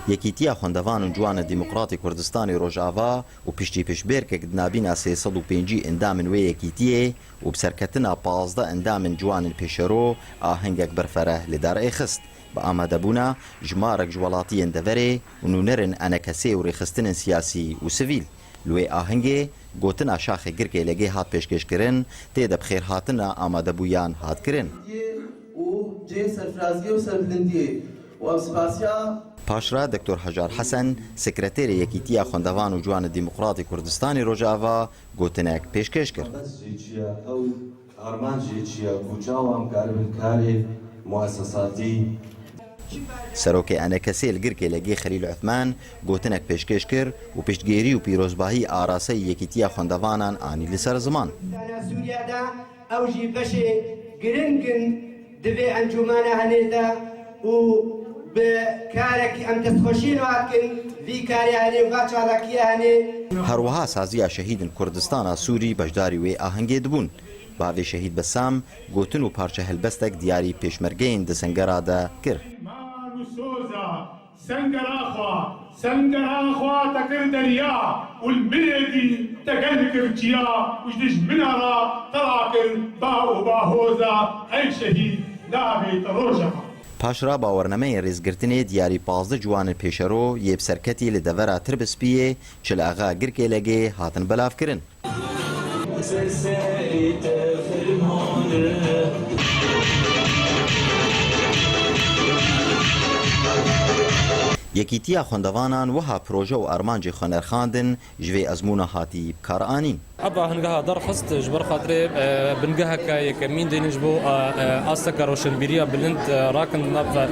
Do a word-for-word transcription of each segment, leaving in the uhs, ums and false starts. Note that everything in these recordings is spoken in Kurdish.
Yekîtiya Xwendevan û Ciwanên Demokratê Kurdistanê Rojava û piştî piştbêrkek di nabîna sê sed û pêncî endamên wê yekîtiyê û bi serketina pazdeh endamên ciwanên pêşero ahengek berfereh li dar êxist. Bi amadebûna jimarek ji welatiyên deverê û nûnerên ENKSê û rêxistinên siyasî û sivîl. Li wê ahengê gotina şaxê Girkêlegê hat pêşkêşkirin, tê de bi xêrhatina amadebûyan hat kirin. û cihê serfiraziyê û serbilindiyê û ev spasiya. Paşra Doktor Hejar Hesen, sekreterê Yekîtiya Xwendevan û Ciwanên Demokratê Kurdistanê Rojava gotinek pêşkêş kir. Mebest jî çi ye, ew armanc jî çi ye ku çawa em karibin karê muesesatî. Serokê ENKSê li Girkêlegê Xelîl Uthman gotinek pêşkêş kir û piştgêrî û pîrozbahî araseyî Yekîtiya Xwendevanan anî li ser ziman. Sûriye de ew jî beşê giring in di vê encûmena henê de û bi karekî em destxweşiyê li we dikin vî karê henê û va çalakiyê henê. Her wiha saziya şehîdên Kurdistana Sûrî beşdarî wê ahengê dibûn. Bavê Şehîd Bessam gotin û parçe helbestek diyarî pêşmergeyên di sengera de kir. Sengera xwe, sengera xwe te kir derya û li min êdî te gel kir çiya û ji dijmina re te rakir ba û bahoza, ey şehîd, navê te roja. Paşra bawernameyên rêzgirtinê diyarî pazdeh ciwanên pêşero yê bi serketî li devera Tirbispiyê, Çil Axa Girkêlegê hatin belavkirin. Yekîtiya Xwendevanan wiha proje û armancê xwe nerxandin, ji vê ezmûna hatî bi kar anîn. Ev ahengeha derxist ji ber xatirê, e, bingeheke yekemîn dênin ji bo, e, e, asteke roşenbîriya bilind, e, rakin di nav, e,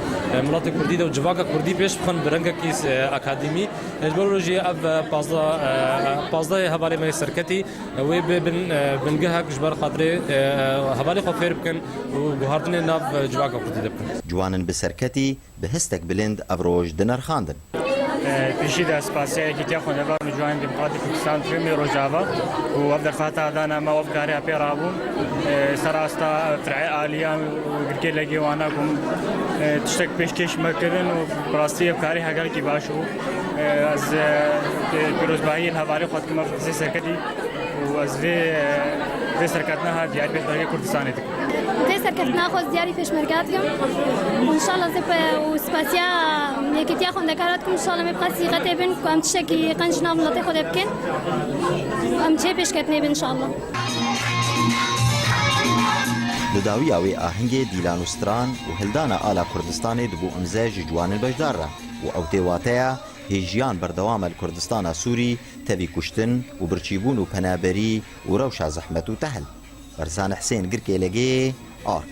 miletê Kurdî de û civaka Kurdî pêş bixin bi rengekî, e, akademî. Ji ber wê jî ev, e, pazdeh, e, pazdehê hevalê me yê serketî, e, wê bibin, e, bingehek ji ber xatirê, e, e, hevalê xwe fêr bikin û guhartinê nav, e, civaka Kurdî de bikin. Ciwanên bi serketî bi histek bilind ev roj dinirxandin. E, pêşî de spasiya Yekîtiya Xwendevan û Ciwanên Demokratîk Kurdistan dikim ê Rojava û ev derfeta dana me û ev karê pê rabûn. E, ser asta firê aliyan û Girkêlegê wana ku, e, tiştek pêşkêş me kirin û bi rastî ev karê gelekî baş bû. E, ez, e, pîrozbahiyê li hevalê xwe dikim, ev qisê serketî û ez vê, e, vê serketina ha diyar pêşmergê Kurdistanê dikim. Vê serketina xwe ez diyarî pêşmerge dikim. Û înşallah zê pe-, û spasiya Yekîtiya Xwendekara dikim, înşallah em ê bi qasî qetê bin ku em tiştekî qenc nav miletê xwe de bikin. Em çê pêşketinê bin înşallah. Li dawiya wê ahengê dîlan û stran û hildana ala Kurdistanê dibû imze ji ciwanên beşdar re û ew tê wateya hêjiyan berdewam e li Kurdistana Sûrî, tevî kuştin û birçîbûn û penaberî û rewşa zehmet û tehil. Berzan Husên, Girkêlegê, Ark.